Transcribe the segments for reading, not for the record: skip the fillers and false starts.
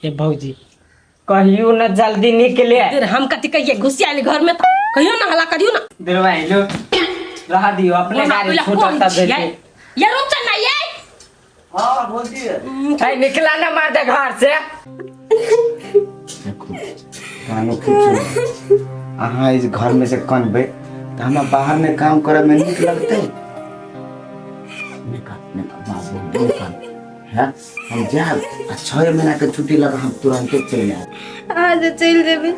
ए भौजी कहियो न जल्दी निकले। देर हम कथी कहिए, घुसी आयल घर में त कहियो ना हला करियो ना। दिलवाई लो रहा दियो अपने ओना गाड़ी पहिले छूटत कोन तब छियै? भेजते। ये रूपचंद ना ये। हाँ भौजी। ए निकला ना मार दे घर से। देखो कानो खींचू, अहाँ इस घर में से कनबै तऽ हमरा बाहर में काम करे में नीक लगतै? निकाल निकाल बाबू निकाल। हैं हम जायब आ 6 महीना के छुट्टी लगा हम तुरंते चलि आयब। अहाँ जे चलि जेबै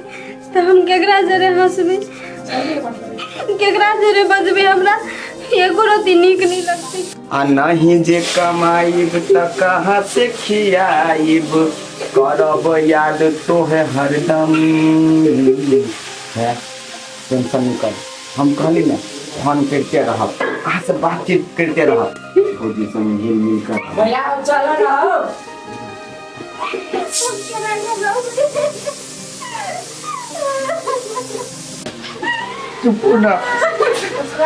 तऽ हम केकरा जरे हँसबै, केकरा जरे बजबै? हमरा एको रत्ती नीक नहि लगतै। आ नहीं जे कमाइब त कहाँ से खियाइब, करब याद तोहे हरदम। है टेंशन नहीं कर, हम कहली ना फोन करते रहब, अहाँ से बातचीत करते रहब, भौजी संग हिल मिल कर। भैया अब चलो ना हो। चुप ना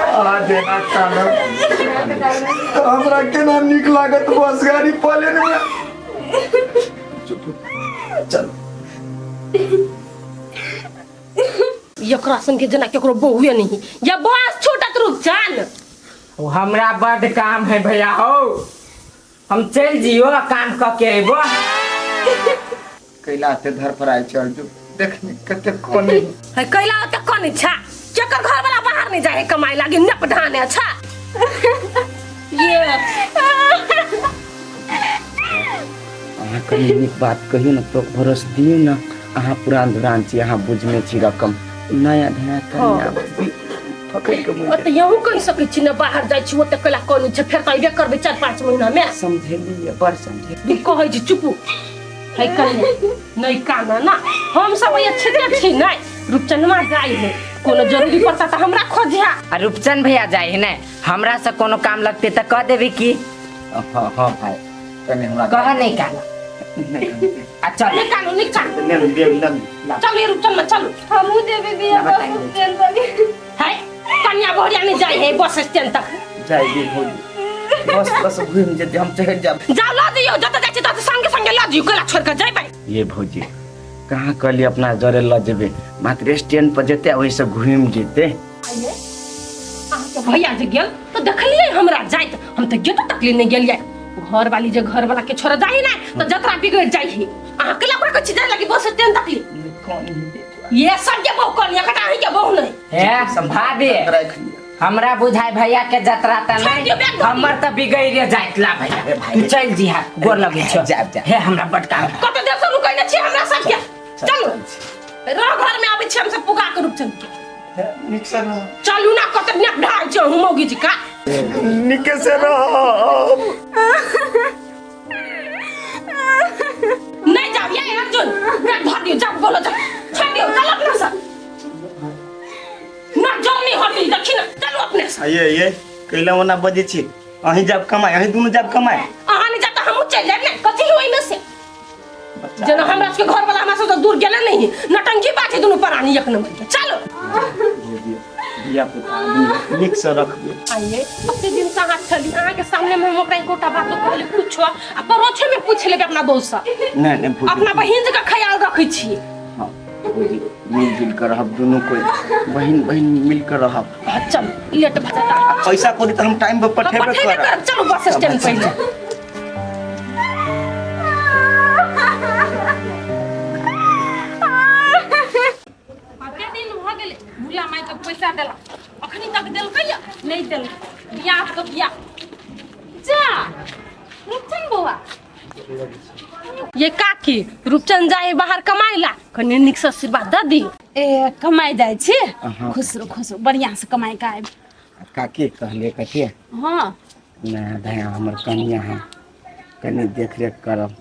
आ देना कानब तऽ हमरा केना नीक लागत बस गाड़ी प्लेन में। चुप चल। एकरा संगे जेना केकरो बहुए नहीं ये बस छोटत रूपचंद। ओ हमरा बड काम है भैया हो, हम चल जियो काम क के अइबो। कैला ते धर पर आयल चल जो देखनी कते कोनी है। कैला ओते कोनी छा, केकर घर वाला बाहर नहीं जाए कमाए लागी नप धाने। अच्छा ये अहाँ कनि नीक बात कहियौ ने, तो भरोस दियौ ने। अहाँ पुरान धुरान छी, अहाँ बुझने छी रकम नया धया कनिया पकड़ के मुँह। ओते यहू कहि सकै छी ने बाहर जाइ छी, ओते कैला कोनी छै, फेर तऽ अइबे करबै 4-5 महीना में। समझेलियै बड़ समझे। भी कहै छी चुपू है कन्या नहीं काना ना, हम सब ये छिटे छी नहीं। रूपचंदमा जाइ है, कोनो जरूरी पड़ता तऽ हमरा खोजिहा। आ रूपचंद भैया जाइ है ने, हमरा से कोनो काम लगते तऽ कह देबी की? हाँ हाँ भाई, कनि हमरा कह नहीं काना। नहीं। आ चल। नहीं कानू नहीं कानू। ले ले ले ला। चलू ये रूपचंदमा चलू। हमहूँ जेबै बिया बस स्टैंड तक। है कन्या बहुरिया नहीं जाइ है बस स्टैंड तक। जाय दी भौजी, बस बस घूम जेते हम चढ़ जाब। जाओ लऽ जइयौ, जतऽ जाइ छी ततऽ संगे संगे लऽ जइयौ, कैला छोड़ि कऽ जइबै? ये भौजी कहाँ कहली अपना जरे लऽ जेबै, मात्र स्टैंड पर जेते आ ओहिसँ घूमि जेते। अहाँके भैया जे गेल तऽ देखलियै हमरा जाइत, हम तऽ गेटो तकली नहि गेलियै। घर वाली जे घर वाला के छोड़ जाइ ने तऽ जतरा बिगड़ जाइ है। अहाँ केला ओकरा कहै छी जाय लागी बस स्टैंड तकली? ये सब के बहु कनिया कटा अहीं के बहु नहीं। हे भाभी राखि लिअ। हमरा बुझाय भैया के जतरा त छोड़ नहीं दियौ, बैग धो हमर त बिगड़े जाइत। ला भैया भाई। तू चल जिहा, गोर लगे छौ। जाब, जाब। हे हमरा बड काम। कते देर से रुकै नहि छी हमरा सबके। चलू रह, घर में आबै छी हम सब पुगा के रूपचंद के। नीक से रह। चलू ना, कते नेप ढाइ छै हम मौगी जी का। नीके से रह। नहीं जाओ ये अर्जुन, बैग धर दियो, जाओ बोलो जाओ, छोड़ दियो, चलो अपने से ना जल्दी हटी देखी ना, चलो अपने से। ये ये कैला ओना बजै छी, अहीं जाब कमाय, अहीं दुनू जाब कमाय। अहाँ नहीं जाता हमहूँ चलि जायब ने, कथी होई में से? जेना हमरा सबके घर वाला हमरा सबसे दूर गेले नहीं, नटंकी बात है दुनू प्राणी एक नंबर के। चलो धिया पुता आदमी नीक से रखबै। आइए कते दिन से अहाँ छली, अहाँ के सामने में हम ओकरा एकोटा बात कहली कुछो? आ परोछे में पूछ लेबै अपना बहू से। नहीं नहीं भौजी। अपना बहिन जकाँ ख्याल रखै छी। हाँ भौजी, मिलजुल कर रहब दुनू कोई, बहिन बहिन मिल कर रहब। हाँ, चल लेट भऽ जाता। आ पैसा कौड़ी तऽ हम टाइम पर पठेबे पठेबे करब। करब। चलू बस स्टैंड पहिले। कते दिन भऽ गेलै भूला माय के पैसा देला, अखनी तक देलकै या नहि देलकै? बियाह तऽ बियाह जा। रूपचंद बौआ, ये काकी, रूपचंद जाए बाहर कमाइ ला, कनि नीक से आशीर्वाद दऽ दी। ए कमाइ जाइ छी? हाँ। खुश रहो, खुश रहो, बढ़िया से कमाइ के आबि। काकी कहलिए कथी? हाँ। नया धया हमर कनिया है, कनि देख रेख करब।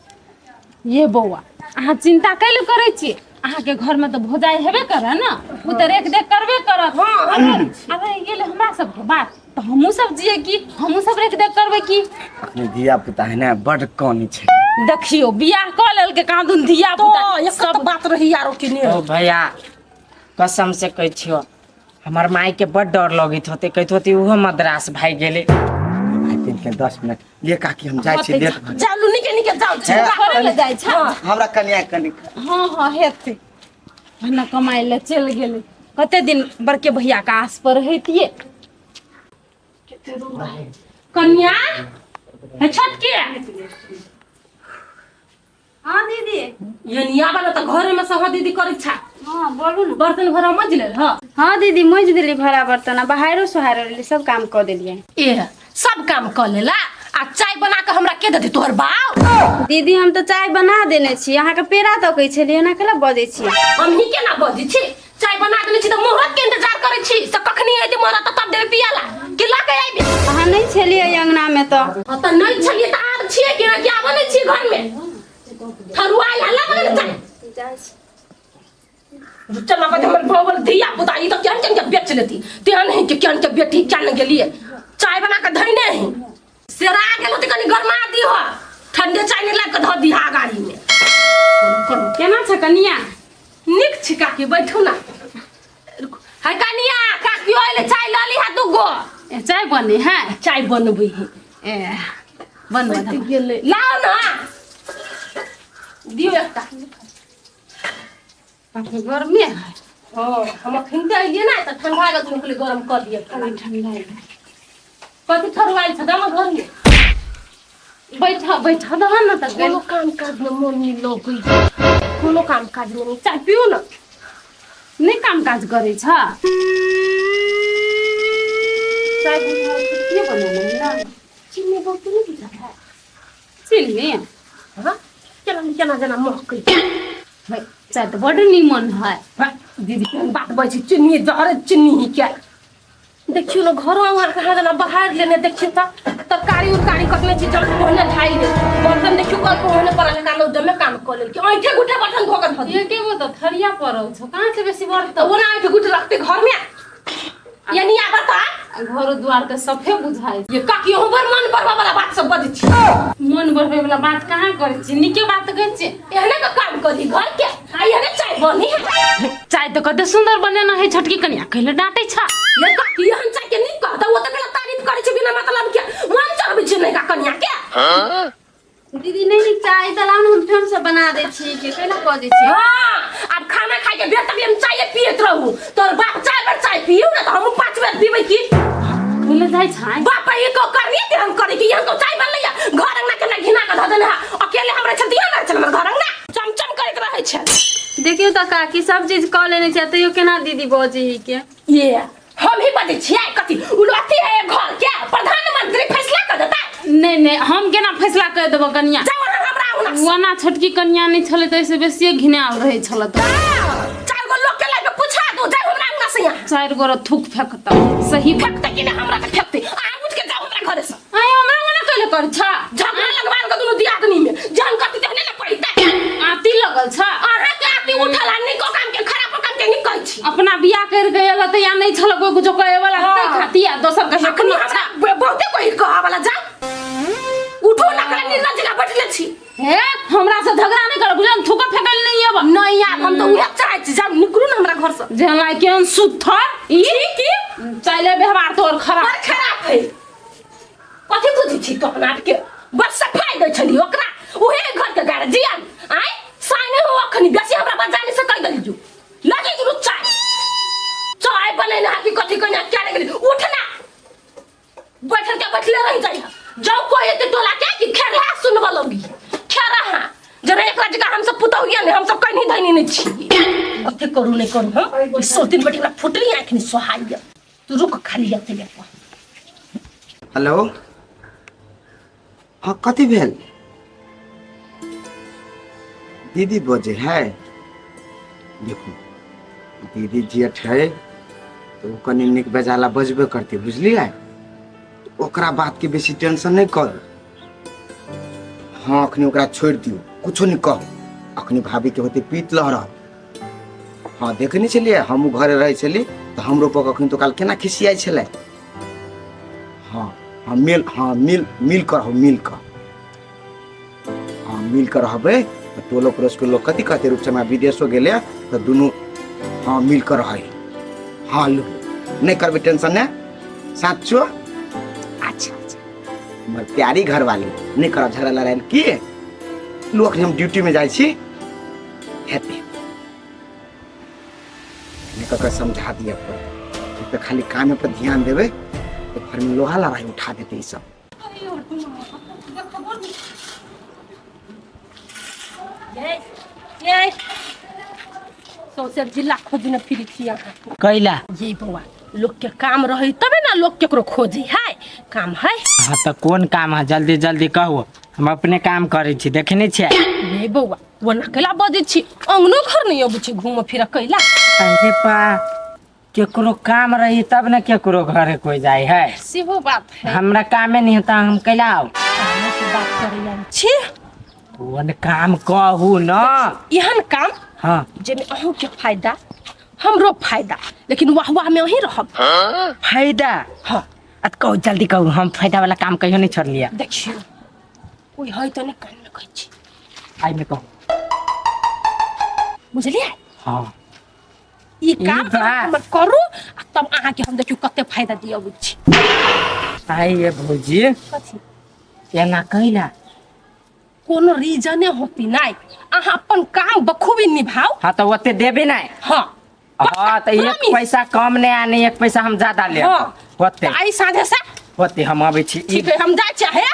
ये बौआ, अहाँ चिंता कैले करै छी? अहाँके घरमे तऽ भौजाइ हेबे करे ने, ओ तऽ रेख देख करबे करत। आ रहि गेलै हमरा सबके बात तऽ हमहूँ सब जियै की, हमहूँ सब रेख देख करबै की। अखनी धिया पुता है ने बड कानी छै। देखियौ बियाह कऽ लेलकै कहाँ दुन धिया पुता तो एक सब तऽ बात रही यारो कि ने। ओ भैया, कसम से कहै छियौ, हमर माय के बड डर लगैत होते, कहैत होते ओहो मद्रास भागि गेलै। भाई तीन के 10 मिनट लिए काकी, हम जाइ छी, लेट भऽ गेल। चलू, निके निके जाउ। हे, करे ले जाइ छै। हमरा कनिया कनि हाँ हाँ, हेतै भने कमाइ लए चलि गेलै। कते दिन बड़के भैया के आस पर रहतियै। कन्या, हे छोटके। हाँ दीदी। ये निया वाला तऽ घरे में से दीदी करै छा। हाँ, बोलू ने। बर्तन भरा मज लेल ह? हाँ दीदी, मजि देली भरा बर्तन आ बाहरो सोहारो लेली, सब काम कऽ देलियै। ए, सब काम कऽ लेला आ चाय बना के हमरा के देती? तोहर बाप? दीदी, हम तऽ चाय बना देने छी, अहाँके पेड़ा तकै छलियै, एना केला बजै छी? हम ही केना बजै छी? चाय बना देने छी तऽ मुहूर्त के इंतजार करै छी से कखनी एती मुहूर्त तऽ तब देबै पियाला कि लऽ के आबी? अहाँ नहि छलियै अंगना मे तऽ। हाँ, तऽ नहि छलियै तऽ आब छियै कि कि आब नहि छियै घर में? थरुआ हल्ला बना चाय। चल बाबा, हमर भवल धिया पुता ई तऽ केहन केहन के बेच लेती, तेहन है कि केहन के बेटी क्या न गेलियै। चाय बना के धैने है, सेरा गेल होते, कनी गरमा दीह, ठंडे चाय नहीं लाबि के धऽ दीह गाड़ी में। करू। केना छै कनिया? नीक छी काकी, बैठू ना। है कनिया, काकी अइले, चाय लऽ लीहा दूगो। ए, चाय बने है? चाय बनबै है। ए, बनबै दे। गेलै, लाओ ना, दियौ एकटा। बाप रे, गर्मी है। हँ, हम अखन तऽ अइलियै ने तऽ ठंडा गेल, तऽ कहलियै गरम कऽ दिअ। ठंडा है। कथी ठरुआइल छ दामा घरमे? बैठ बैठ दह ने तऽ। कोनो काम काजमे मन नहि लगै, कोनो काम काजमे नहि। चाय पियू ने। नहि काम काज करै छ? चाय के बनेने है ना? चिन्नी बहुते नहि बुझल है। चिन्नी? हँ, केना ने केना जेना महकै। भाइ, चाय तऽ बड्ड नीमन है। भाइ, दीदी, केहन बात बजै छी? चिन्नी जहरे चिन्नी ही क्या। देखियौ ने, घरो अहाँ कहाँ जेना बहारि लेने। देखियौ तऽ तरकारी उरकारी कटने छी, जल ओहने ढाइ ले, बर्तन देखियौ कल ओहने पड़ल है, कान जमे काम कऽ लेलकै, ऐठे गुठे बर्तन धो कऽ धऽ दियौ। एके गो तऽ थरिया पड़ल छौ, कहाँ से बेसी बर्तन? तऽ ओना ऐठे गुठे रखते घरमे यानी आब तऽ घरो द्वार के सफे बुझाइ। ये काकी, अहूँ बड़ मन बढ़बऽ वाला बात सब बजै छी। मन बढ़बै वाला बात कहाँ करै छी? नीके बात कहै छी। एहने के काम करी घर के आ एहने चाय बनी है। चाय तऽ कते सुंदर बनेना है छोटकी कनिया, कैले डांटे छ? ये काकी, एहन चाय के नीक कहता? ओ तऽ गलत तारीफ करै छै बिना मतलब के, मन चढ़बै छै नहीं का कनिया के। दीदी, नहि नीक चाय तऽ लाउ ने, हम फेर से बना दै छी, के कैला बजै छी? हाँ, आब खाना खाय के बेर तक हम चाय पियत रहू। तोर बाप चार बेर चाय पियू ना तऽ हम पांच बेर पीबै की? कैले जाइ छै? बाप ये को करनी ते हम करे कि यहाँ को चाय बनलै या घर अंगना के ना घिना के धऽ देने है। अकेले हमरा छल दिया ना छल, हमर घर अंगना चमचम करैत रहै छै। देखियौ तऽ काकी, सब चीज कऽ लेने छियै, तैयो केना दीदी बजै है के? ये हम ही बजै छियै कथी? उ अथी है घर के प्रधानमंत्री, फैसला कर देता। नहि नहि, हम केना फैसला कर देबो कनिया? जाओ अहाँ हमरा अंगना से। ओना छोटकी कनिया नहि छलै तऽ एहिसँ बेसिए घिनायल रहै छल तऽ। चार गो लोग के लाइफ में पूछा दो, जाओ हमरा अंगना से यहाँ। चारि गोरा थूक फेकतौ सही। फेकते कि नहीं हमरा के फेकते? अहाँ उठ के जाओ हमरा घरे से। आय, हमरा मना कैले कर छ? झगड़ा लगवा के दुनू दियादनी में जान करती तेहने ना पड़ते। आती लगल छ? अहाँ के आती उठल आ निको काम के खराब काम के निक कहै छी। अपना बियाह कर के एल तऽ या नहि छल कोइ कुछो कहे वाला, तै खाती आ दोसर के हक अखनी न हमरा बहुते कोई कहा वाला। जा, उठो ना, करा निर्लज जगह बैठले छी। हे, हमरा से झगड़ा नहि कर, बुझल? थूक फेकल नहि एब। नहीं, आब हम तऽ उहे चाहै छी। जाउ, निकलू ना हमरा घर से। जेना केहन सुथर ई की? चाइले व्यवहार तोहर खराब। बड़ खराब है। कथी बुझै छी तो अपना आपके? बस सफाई दै छली ओकरा, उहे घर के गार्जियन आय साइने हो। अखनी बेसी हमरा बजाने से कह देली, लगे गुरु चाय चाय बनेने है कि कथी कहने क्या लगे। उठ ना, बैठल के बैठले रह जाइ। जाओ, कोई एते टोला के कि खेरहा सुनबऽ लगी खेरहा जरा एकरा जगह। हम सब पुतौहिया नहीं, हम सब कहीं धनी नहीं छी। अथे करू नहीं करू, हम ई सौ दिन बेटी हमरा फुटली आँख नहीं सोहाइया। तू रुक खाली अथे बेटा। हेलो, हाँ, कथी भेल? दीदी बजे है। देखू, दीदी जेठ है तऽ ओ कनि नीक बेजाला बजबे करतै, बुझलियै? ओकरा बातके बेसी टेंशन नहि करू। हाँ, अखनी ओकरा छोड़ि दियौ, कुछो नहि कहू। अखनी भाभीके होतै पीत लहरल। हाँ, देखने छलियै, हमहूँ घरे रहै छली तऽ हमरो पर कखन तो काल केना खिसियाइ छलै। हाँ हाँ, मिल, हाँ, मिल मिल कर रहू, मिल कर, हाँ, मिल कर रहबै तऽ टोलो पड़ोसके लोक कथी कहतै? रूपचना विदेशो गेलै तऽ दुनू, हाँ, मिल कर रहै। हाँ, लू, नहि करबै टेंशन ने, साचो। अच्छा अच्छा। हमर प्यारी घरवाली नहीं करब झगड़ा लड़ाई की लो अखनी हम ड्यूटी में जाइ छी हेतै नहीं ककरा समझा दिया पर तो खाली कामे पर ध्यान देबै तो घर में लोहा लड़ाई उठा देते ई सब। ये सौंसे जिला खोजने फिरी छी अहाँ। कैला? ये बौआ, लोग के काम रही तबे ना लोग केकरो खोजी है, काम है। हाँ तऽ कोन काम है, जल्दी जल्दी कहू, हम अपने काम करै छी, देखे नहीं छियै? नहीं बौआ, ओना कैला बजै छी, अंगनो घर नहीं अबै छी घूम फिर कैला। अरे बा, केकरो काम रही तब ने केकरो घरे कोई जाय है। सेहो बात है। हमरा कामे नहीं होता, हम कैला आउ? कामे के बात करै आयल छी। कोन काम कहू न? एहन काम हाँ जेमे अहूँ के फायदा हमरो फायदा, लेकिन वाह वाह में अहीं रहब। फायदा? हाँ। आ त कहू जल्दी कहू, हम फायदा वाला काम कहियो नहीं छोड़लियै। देखियौ कोई है तऽ नहि कान में कहै छी। आइ में कहू। बुझलियै? हाँ। ई काम ई बात। हमर करू आ तब अहाँके हम देखियौ कते फायदा दिअबै छी। आइ ये भौजी। कथी? एना कैला? कोनो रीजने होती नहीं, अहाँ अपन काम बखूबी निभाओ। हाँ तो ओते देबे नहीं। हाँ। हाँ तो एक Promise। पैसा कम नहीं आने, एक पैसा हम ज्यादा ले। हाँ। होते। तो आई साँझे से। होते हम आबै छी। ठीक है, हम जाय चाहे।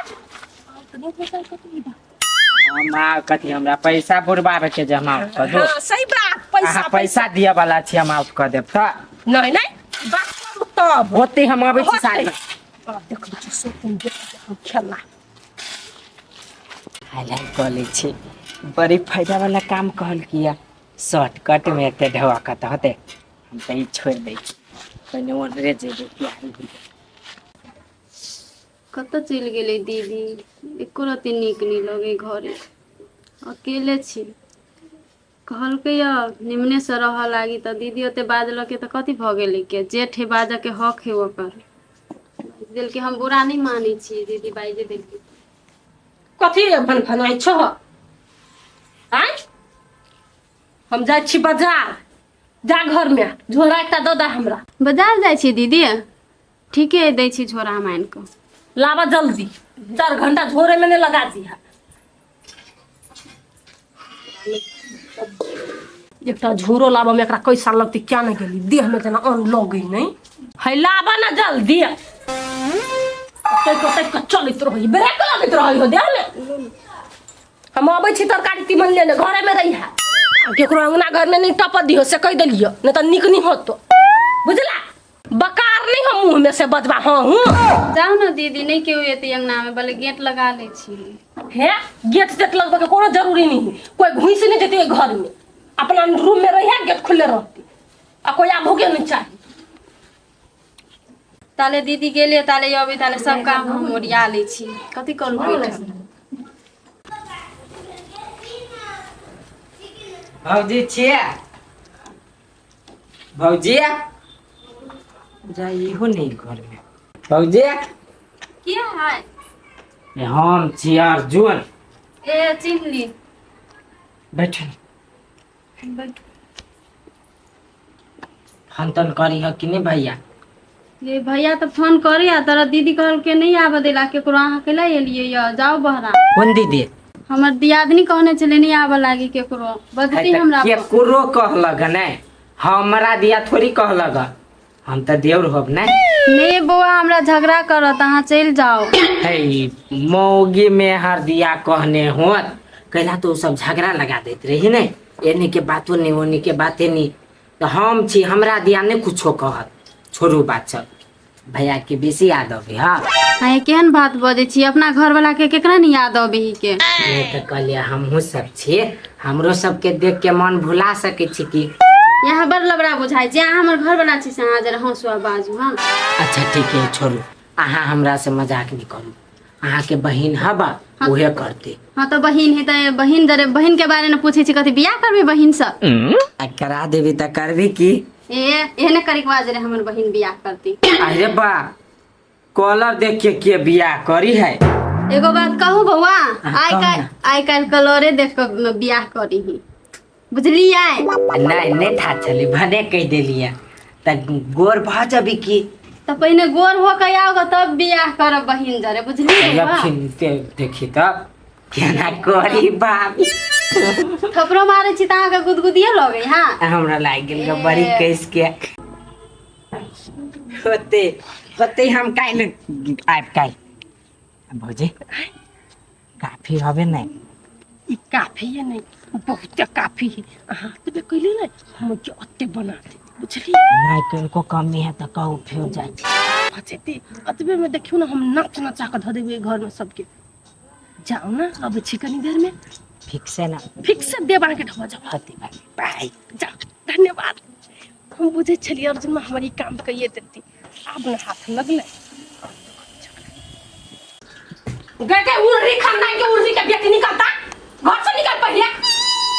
हम आ कथी हमरा पैसा बुड़बावे के जे हम आउट कऽ दू। हाँ, सही बात, पैसा, अहाँ पैसा दिअ वाला छी, हम आउट कऽ देब तऽ। नहीं, नहीं, बात करू तब। होते हम आबै छी होते। साँझ में। अब देखबै छी, सोचू, देखबै हम खेला। हाय हाय कऽ लै छी, बड़ी फायदा वाला काम कहल किया, शॉर्टकट में एते ढवा कत होते, हम तऽ ई छोड़ि दै छी, पहिने ओनरे जेबै प्यारी। कतऽ चलि गेलै दीदी? एको रत्ती नीक नहि लगै घरे, अकेले छी। कहलकै यऽ निमनेसँ रहऽ लागी तऽ दीदी ओते बाजलकै तऽ कथी भऽ गेलै के जेठ है, बाजऽके हक है ओकर। बाजि देलकै, हम बुरा नहि मानै छियै दीदी, बाजि देलकै। कथी भन भनाइ छह? आँय, हम जाइ छी बाजार, जा घरमे झोरा एकटा दऽ दे हमरा। बाजार जाइ छी दीदी? ठीके है, दै छी झोरा हम आनि कऽ। लाबा जल्दी, 4 घंटा झोरे में नहीं लगा दिहा। एकटा झोरो लाबऽ में एकरा कैसा लगतै क्या नहीं गेली, देह में जेना अन्न लगै नहीं है। लाबा ना जल्दी, तैक तैक कऽ चलैत रहै, ब्रेक लगैत रहै हो देह में। हम अबै छी तरकारी तीमन लेने, घरे में रही है, आ केकरो अंगना घर में नहीं टपऽ दिहो से कहि देलियो, नहीं तऽ नीक नहीं होतो, बुझला? बकार नहीं हम मुँह में से बजबा। हाँ हूँ। जाउ ने दीदी, नहीं केओ एतै अंगना में, भले गेट लगा लै छी। हे, गेट तेट लगबे के कोनो जरूरी नहीं है, कोई घुस नहीं जेतै घर में, अपना रूम में रही है, गेट खुले रहती, आ कोई आबो के नहीं चाही। ताले दीदी गेलियै, ताले अबै, ताले सब काम हम ओरिया लै छी, कथी करू बैठल। भौजी छियै? भौजी जा इहो नहीं घर में। भौजी के है? ए, हम छी अर्जुन। ए चिन्हली। बैठ। फोन तोन करी है कि नहीं भैया? ये भैया तऽ फोन करी आ तोरा दीदी कहलकै नहीं आबऽ देला केकरो, अहाँ कैला एलियै यऽ, जाउ बहरा। कोन दीदी? हमर दियादनी कहने छलै नहीं आबऽ लागी केकरो, बजती हमरा पर। केकरो कहलक नहीं, हमरा दिया थोड़ी कहलक, हम तऽ देवर होब नहीं। नहीं बौआ, हमरा झगड़ा करत, अहाँ चलि जाउ। हे मौगी में हर दिया कहने होत, कैला तो सब झगड़ा लगा देत रही नहीं, एने के बातो नहीं ओने के बाते नहीं, तो हम छी हमरा दिया नहीं कुछो कहत। छोड़ू बात सब, भैया के बेसी याद अबे। हाँ अहाँ केहन बात बजै छी, अपना घरवाला के केकरा नहीं याद अबे ही के? नहीं तो कहलिए हमहूँ सब छी, हमरो सबके देख के मन भुला सकै छी की। यहाँ बड़ लबड़ा बुझाइ छै, अहाँ हमर घरवाला छी से अहाँ जरा हँसुआ बाजू। हाँ अच्छा ठीक है छोड़ू, अहाँ हमरा से मजाक नहीं करू, अहाँ के बहिन हबा उहे करते। हाँ तो बहिन है तऽ बहिन जरे बहिन के बारे में पूछै छी कथी बियाह करबी बहिन से? आ करा देबी तऽ करबी की? ए एहने करे के बाद रे हमर बहिन बियाह करती। अरे बा, कॉलर देख के बियाह करी है। एगो बात कहू बौआ, हाँ, आइ कहू काल्हि ना। आइ काल्हि कलरे देख कऽ बियाह करी ही, बुझलियै? नहीं नहीं था चली भने कह देलियै तऽ गोर भऽ जबी की? तऽ पहिने गोर हो के आउ ग तब बियाह करब बहिन जरे बुझलियै बौआ? लखिन देखी तऽ केना करी बाबी थपरो मारै छी तऽ अहाँके गुदगुदिये लगै हँ हमरा लागि गेल ग बड़ी कैस के होते होते हम काल्हि आबि काल्हि भौजी काफी हबे नहि ई काफी है नहीं बहुत काफी है अहाँ एतबे कैली ने हम के ओते बना दे बुझलियै नहि किनको कमी है तऽ कहू फेर जाइ छी बचेते एतबे में देखियौ ने हम नाच नचा कऽ धऽ देबै घर में सबके जाओ ना अबै छी कनी देर में फिक्स है ना फिक्स देब अहाँके ढोआ जाओ होते बाबी बाय जाओ धन्यवाद हम बुझै छलियै अर्जुन में हमर ई काम कैये देती आब ने हाथ लगलै गए गए उर्री खानदान के उर्री के बेटी निकलता घर से निकल पहिले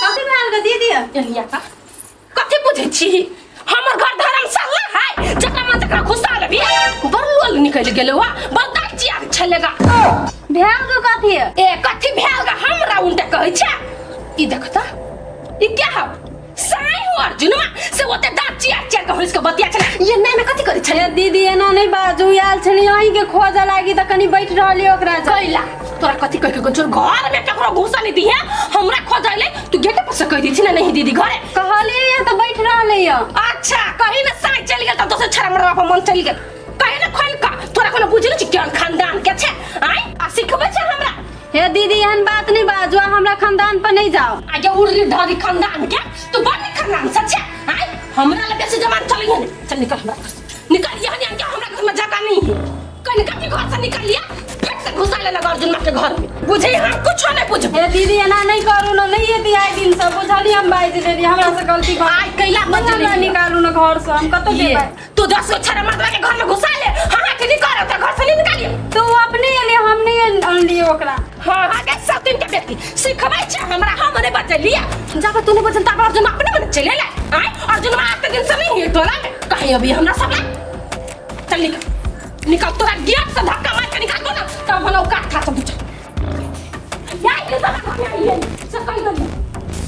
कथी भेल ग दीदी एलिया का कथी बुझै छी हमर घर धर्मशाला है जकरा मन तकरा घुसा लेबी बड़ लोल निकलि गेलै वा बड़ दाचिया छलेगा भेल ग कथी ए कथी भेल गा हमरा उनटे कहै छै ई देखता ई क्या हौ साई हो अर्जुनवा से ओते दाँत चियार चियार के हंस के बतिया छले ये नहीं में कथी करै छले ए दीदी एना नहीं बाजू आयल छली अहीं के खोजऽ लागी तऽ कनी बैठ रहली ओकरा जरे। कैला तोरा कथी कह के गेल छौ? घर में केकरो घुसा नहीं दिहे हमरा खोजले तू गेट पर से कह दी थी ना नहीं दीदी घरे कहलियै तऽ बैठ रहलै यऽ अच्छा कहीं ना साई चल गेल तब दोसर छड़ा मरवा पर मन चल गेल कहीं ना खोल का तोरा कोनो बुझल छी केहन खानदान के छै आय आ सिखबै छै हमरा हे दीदी एहन बात नहीं बाजू आ हमरा खानदान पर नहीं जाओ आगे उड़ली ढरी खानदान के तू बड़ नीक खानदान से छै आय हमरा लगे से जवान चल गेल चल निकल हमरा घर से। निकल यहाँ यहाँ के हमरा घर में जगह नहीं है कहीं कभी घर से निकल लिया फिर से घुसा ले लगा अर्जुन माँ के घर में बुझे हम कुछ नहीं बुझे हे दीदी एना नहीं करू न नहीं एती आइ दिन से बुझली हम बाजि देली हमरा से गलती भऽ आइ कैला नहीं हमरा निकालू न घर से हम कतौ ये जेबै तू 10 गो छड़ा मर्दवा के घर में घुसा ले हाँ हाँ के कर तो घर से नहीं निकालिए तू अपने एली हम नहीं अनलियै ओकरा हाँ हाँ के सब दिन के व्यक्ति सिखबै छै हमरा हम नहीं बचलिए जब तू नहीं बचल तब अर्जुन अपने मन चले ले आय अर्जुन आते दिन से नहीं है टोला में कहीं अभी हमरा सब ला चल निकल निकल तोरा गेट से धक्का मार के निकाल दो ना तब हम औकात खा सब चल या ये सब घर में आई है से कह दो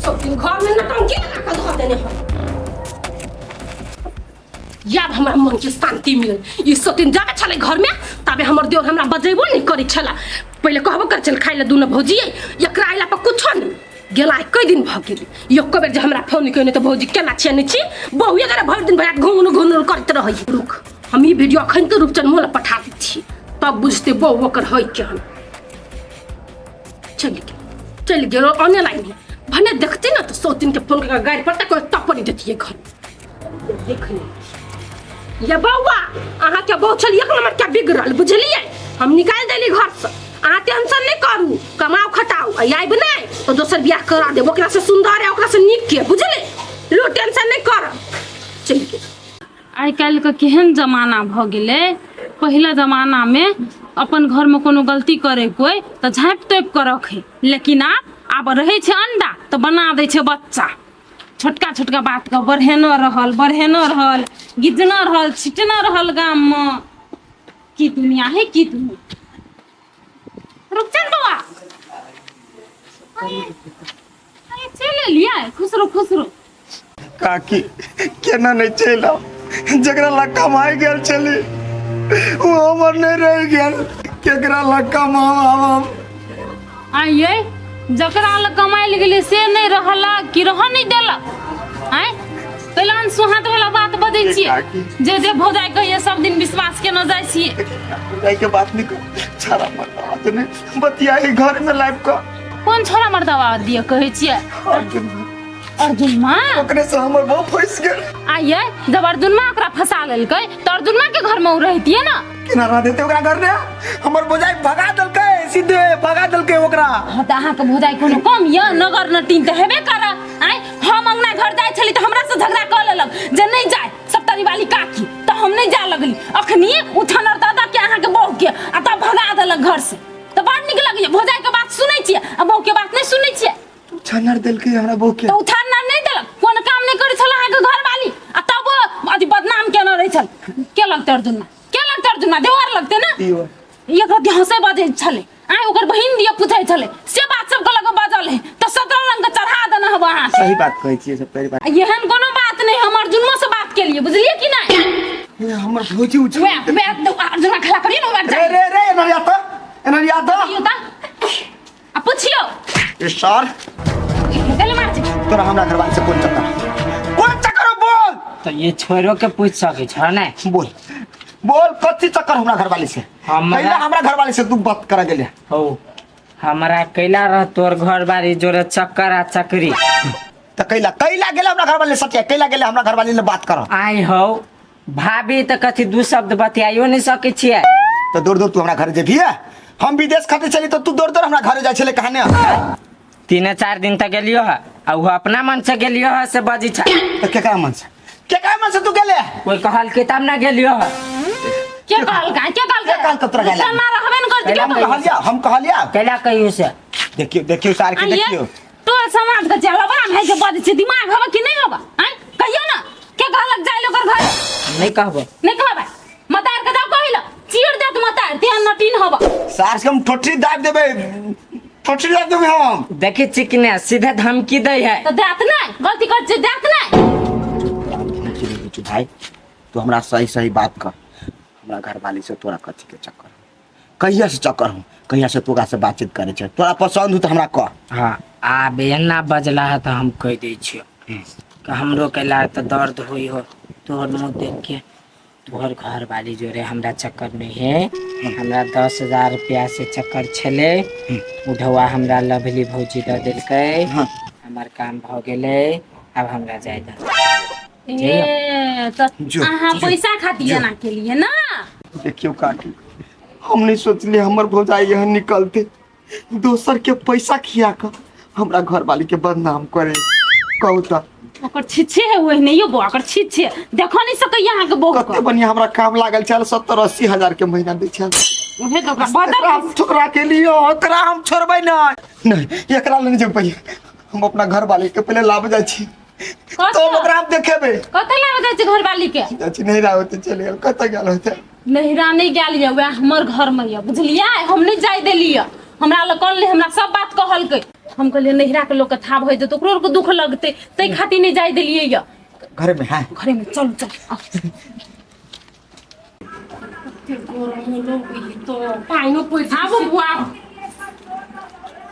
सब दिन घर में नटंकी लगा के धो देने हम याब हमरा मन के शांति मिलल ई सब दिन जाबे छलै घर में ताबे हमर देवर हमरा बजेबो नहीं करै छला पहिले कहबो कर छल खाइ ले दुनो भौजी एकरा अयला पर कुछो नहीं गेला कई दिन भऽ गेल एको बेर जे हमरा फोन केने तऽ भौजी केना छियै नहि छी बहुए जरा भरि दिन भरि घुन घुन करैत रहै रुक हम ई वीडियो अखन तऽ रूपचंद मोला पठा दै छी तब बुझतै बहु ओकर होइ केहन चलि गेल चलि गेल ऑनलाइन भने देखते ना तऽ सौ दिन के फोन करके गाड़ि पर तक तपड़ी देतियै घर देख ले ये बौआ अहाँके बहु छल एक नंबर के बिगड़ल बुझलियै हम निकालि देली घर से अहाँ टेंशन नहि करू कमाउ खटाउ आ आबि नहि तऽ दोसर बियाह करा देब ओकरा से सुंदर है ओकरा से नीक के बुझलियै लो टेंशन नहि करब चलि गेल आइ काल्हिके केहन जमाना भऽ गेलै पहिला जमानामे अपन घरमे कोनो गलती करै कोइ तऽ झाँपि तोपि कऽ रखै लेकिन आब आब रहै छै अंडा तऽ बना दै छै बच्चा छोटका छोटका बातके बढ़ेने रहल बढ़ेने रहल गिजने रहल छिटने रहल गाममे की दुनिया है की दुनिया रुकचन बौआ अरे, अरे चलि एलियै खुश रहो खुश रहो काकी केना नहीं चलि आउ जकरा लग कमाइ गेल छली ओ हमर नहीं रहि गेल केकरा लग कमाउ आब हम आइए जकरा लग कमाइ लए गेलियै से नहि रहलक कि रहऽ नहि देलक आँय कैलान सुहात वाला बात बजै छियै काकी। जे जे भौजाइ कहिए सब दिन विश्वास केने जाइ छियै जाय के बात नहीं कर छाड़ा मरदा तो नहीं बतियाई घर में लाइव का कोन छोरा मर्दवा दिए कहै छियै अर्जुन अर्जुन माँ ओकरे से हमर बहु फंस गेल आइए जब अर्जुन माँ ओकरा फंसा लेलकै तऽ अर्जुन माँ के घर में ओ रहितियै ने केना रह देते ओकरा घर ने हमर बोझाई भगा देलकै सीधे भगा देलकै ओकरा हाँ तऽ अहाँके भौजाइ कोनो कम यऽ नगर नटीन तऽ हेबे करऽ आँय हम अंगना घर जाइ छली तऽ हमरा से झगड़ा कऽ लेलक जे नहि जाय सप्तरी वाली काकी तऽ हम नहि जाय लगली अखनी उठनर दादा के अहाँके बहू के आ तब भगा देलक घर से तऽ बड़ नीक लगैए भौजाइके बात सुनै छियै आ बहूके बात नहि सुनै छियै छनर देलकै हमरा बहू के तऽ उठान नहि देलक कोन काम नहि करै छल अहाँके घरवाली आ तब अथी बदनाम केने रहै छल के लगतै अर्जुनमा के लगतै अर्जुनमा देवर लगतै ने दियो एक रति हंसे बजै छलै आइ ओकर बहिन दिया पूछै छलै से बात सब कहलक बजल है तऽ 17 रंग के चढ़ा देने हब अहाँ सही बात कहै छियै सब पहली बात एहन कोनो बात नहि हम अर्जुनमा से बात केलियै बुझलियै कि नहि ए, हमर भौजी उठ वएह वएह अर्जुना खड़ा करियौ ने वएह रे रे रे एना याद एना याद दियौ तऽ आ पुछियौ ए सर गेल मार छै तोरा हमरा घरवाली से कोन चक्कर कोन चक्कर हो? बोल तऽ ये छोड़ो के पूछ सकै छ ने बोल बोल कथी चक्कर हमरा घरवाली से हमरा- कैला हमरा घरवाली से तू बात करा गेले हो हमरा कैला रह तोर घर बारी जोरे चक्कर आ चक्री त कैला कैला गेले हमरा घरवाली सटिया कैला गेले हमरा घरवाली ले बात कर आइ हो भाभी तऽ कथी दू शब्द बतियाइयो नहीं सकै छियै त दौड़ दौड़ तू हमरा घर जेबही हम विदेश खातिर चली त तू दौड़ दौड़ हमरा घरे जाइ छले कहाने तीन चार दिन तक गेलियो है आ उहो अपना मन से गेलियो है से बजी छ त केकरा मन से केकरा मन से तू गेले कोई कहलकै तब ना गेलियो है के कहलकै के कहलकै के कहलकै तोरा गेला? ना रहबे न करती कैला के हम कहलिया हम कहलिया कैला कहियो से देखियो देखियो सार के आइए देखियो टोल समाज के चलबा है जे बजै छै दिमाग हबा कि नहीं हबा आँय कहियो ना के कहलक जाय लोकर घर नहीं कहबो नहीं कहबै मतार के जाओ कहिला चीर देत मतार तेहन नटीन हबा सार के हम ठोठरी दाब देबै ठोठरी दाब देबै हम देखी चिकने सीधे धमकी दै है तऽ देत नहीं गलती कर छै देत नहीं धमकी नहीं दै छौ भाई तू हमरा सही सही बात कर हमरा घरवाली से तोरा कथी के चक्कर कहिया से चक्कर हूँ कहिया से तोरा से बातचीत करे छै तोरा पसंद हो तो हमरा कह हाँ आब एना बजला है तऽ हम कहि दै छियो कि हमरो कैला तऽ दर्द होई हो तोहर मुँह देख के तोहर घर वाली जोरे हमरा चक्कर नहीं है हमरा 10,000 रुपया से चक्कर छलै उधवा हमरा लवली भौजी दऽ देलकै हाँ। हमर काम भऽ गेलै आब हमरा जाय दऽ ए तऽ जो, अहाँ जो, पैसा खातिर एना केलियै ना देखियो काकी हम नहीं सोचलिए हमर भौजाई यहाँ निकलते दोसर के पैसा खिया कर हमरा घर वाली के बदनाम करे कहू त ओकर छिछे है ओहने यो बौआ ओकर छिछे देखो नहीं सकैया अहाँके बहू कते के बढ़िया हमरा काम लागल छल 70-80 हजार के महीना दै छल उहे तऽ ओकरा एकरा बदल हम ठुकरा के लियो एकरा हम छोड़बै नहीं नहीं एकरा लेने जेबै पहिले हम अपना घर वाली के पहिले लाबे जाइ छी कतऽ? तो ओकरा हम देखेबै कतऽ लाबे जाइ छै घरवाली के जाइ छी नहीं होते चलि गेल कतऽ गेल होते नहिरा नहि गेल यऽ वएह हमर घरमे यऽ बुझलियै हम नहि जाय देलियै हमरा लग कहल हमरा सब बात कहलकै हम कहलियै नहिराके लोकके थाह भऽ जेतै ओकरो आरके दुख लगतै ताहि खातिर नहि जाय देलियै यऽ घरे में है घरेमे चलू चलू आउ। कते गरम लगै है तो पानिओ पड़ि आबू बुआ आबू।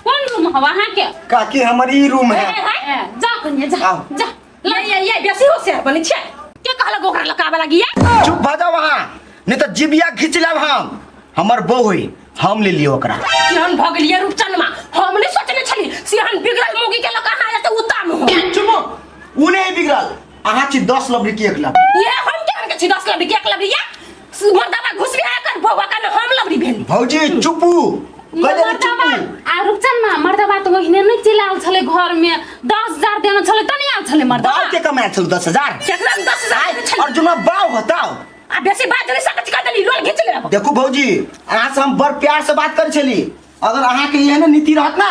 कोन रूम हवा अहाँके काकी हमर ई रूम है ए, जा कनिया जा आउ। जा ये ये ये बेसी होशियार बनै छै के कहलक ओकरा लग आबे लागी ये चुप भऽ जाओ वहाँ नहीं तो जिबिया खींच लेब हम हमर बहू हुई हम ले लियो ओकरा केहन भऽ गेलियै रूपचनमा हम नहि सोचने छली सिहन बिगड़ल मौगी के लग अहाँ एते उताम हो चुप उ नहीं बिगड़ल अहाँ छी 10 लबरी की एक लबरी ये हम केहन के छी 10 लबरी के एक लबरी ये मर्दाबा घुस बिहा कर बौआ का हम लबरी भेली भौजी चुपू कह देली मर्दाबा चुपू आ रुपचन मा मर्दाबा तऽ ओहिने नहि चलि आयल छलै घर में 10,000 देने छलै तऽ नहि आयल छलै मर्दाबा बाव के कमाए छल 10,000 केकरा हम 10,000 देने छली और जुना बाव होताओ आ बेसी बात नहीं सकत कर देली लोल घिच लेब देखू भौजी अहाँ से हम बड़ प्यार से बात करै छली अगर अहाँ के एहन नीति रहत ना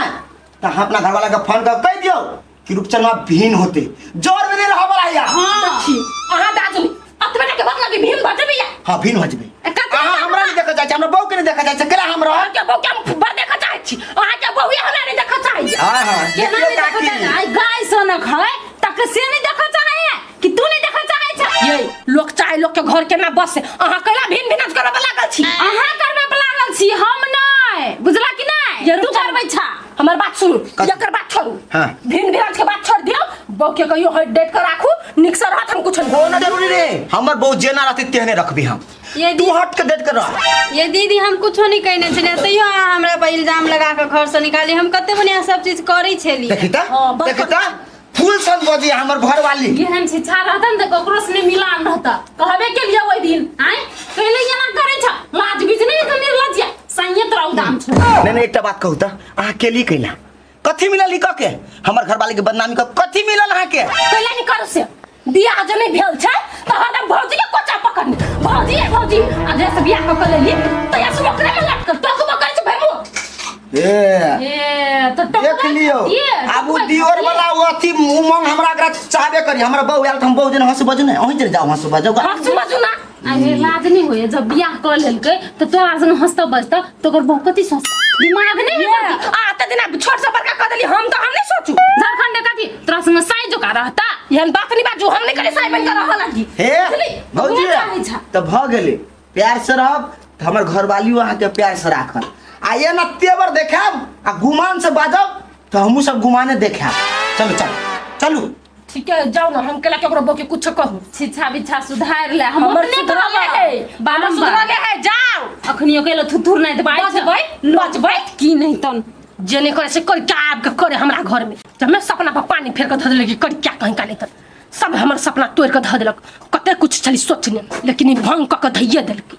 तऽ अहाँ अपना घरवाला के फोन कर कहि दियौ कि रूपचनमा भिन्न होते जोर में नहीं रह वाला या देखी अहाँ दाजनी अतबे के बात लगी भीम भऽ जेबै या हाँ भिन्न हो जेबै कते अहाँ हमरा नहीं देखऽ चाहै छी हमरा बहू के नहीं देखऽ चाहै छी केला हम रह अहाँके बहू के हम बड़ देखऽ चाहै छी अहाँके बहू हमरा नहीं देखऽ चाहै हाँ हाँ केना देखियौ नहि देखऽ काकी चाहै आइ गाय सनक है तक से नहि देखऽ चाहै है कि तू नहि देखऽ चाहै छ ये लोग चाहे लोग के घर के ना बसे अहाँ कैला भिन भिन करब लागल छी अहाँ करबै पर लागल छी हम नहि बुझला कि नहि ये तू रुक जा। करबै छा हमर बात सुनू कथी? एकर बात छोड़ू हाँ। भिन भिन के बात छोड़ दियौ बहू के कहियो हट डेट के राखू नीक से रहत हम कुछ नहीं होना जरूरी रे हमर बहू जेना रहते तेहने रखबी हम ये तू हट के डेट कर रह ये दीदी हम कुछो नहीं कहने छलियै तैयो अहाँ हमरा पर इल्जाम लगा कऽ घरसँ निकाली हम कते बढ़िआँ सब चीज करै छलियै देखी त हाँ, बस देखी त फूल सन बजी हमर घर वाली एहन शिक्षा रहता ने तऽ ककरो से नहि मिलान रहता कहबे के लिए ओहि दिन आँय पहिले एना करै छ लाज बीज नहि तऽ निर्लज्ज सैये तोरा उदाम छौ नहीं नहीं एकटा बात कहू त अहाँ केली कैला कथी मिलल ई कह के हमर घर वाली के बदनामी क कथी मिलल अहाँ के कैला नहीं करू से बियाह जे नहीं भेल छै तऽ हरदम भौजी के कोचा पकड़ने भौजी ए भौजी आ जे से बियाह कऽ के लेली तऽ या सब ओकरे में लटकल तो के करै छै भाई ए ए तऽ देख लियो आब उ दियोर वाला उ अथी उमंग हमरा एकरा चाहबे करी हमरा बहू आयल त हम बहू जेना हंस बजू ने अहीं जे जाओ हंस बजू हंसू बजू ना अरे लाज नहीं होए जब बियाह कऽ लेलकै तऽ तोरा संग हंसता बजता तऽ ओकर बहू कथी सोचता दिमाग नहीं है बड़की। आ ते दिना छोट से बड़का कऽ देली हम तऽ हम नहीं सोचू झारखंड कथी तोरा संग साई जोका रहता एहन बात नहीं बाजू हम नहीं करे साई बन के रहऽ लागी हे बुझली? भौजी उहे चाहै छा। तऽ भऽ गेलै प्यार से रहब तऽ हमर घरवालियो अहाँके प्यार से राखत आ एना तेवर देखायब आ गुमान से बाजब तऽ हमहूँ सब गुमाने देखायब चलू चलू चलू ठीक है जाओ ना हम केला केकरो बके कुछ कहू छिछा बिछा सुधार ले हम हमर अपने सुधरले कहबै है हमर बारम्बार सुधरले है जाओ अखनियो केलो थुथुर नहीं दबाइ बजबै बजबै की नहीं तन जे नहीं करे से कर क्या आब के करे हमरा घर में जब मैं सपना पर पानी फेर के धऽ देलक कि कर क्या कहीं का नहीं तन सब हमर सपना तोड़ के धऽ देलक कते कुछ छली सोचने लेकिन ई भंग कऽ के धैये देलक।